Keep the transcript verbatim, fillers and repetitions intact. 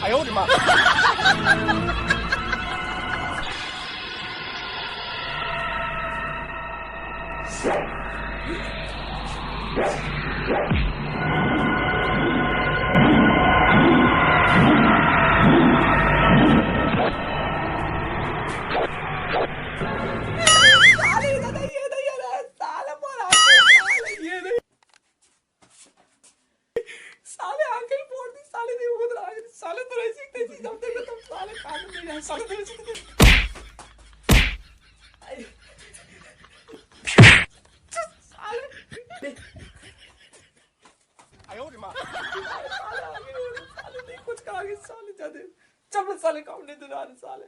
哎呦我的妈！साले आंखें फोड़ दी, साले नहीं उठ रहा है, साले तो ऐसे ही तैसे ही जब देखो तब साले कान में नहीं जाए, साले तो ऐसे ही तैसे। साले। आयो रे माँ। साले आगे नहीं उठ रहे, साले नहीं कुछ कहा कि साले जाते। चल बे साले, काम नहीं तो जा रहे साले।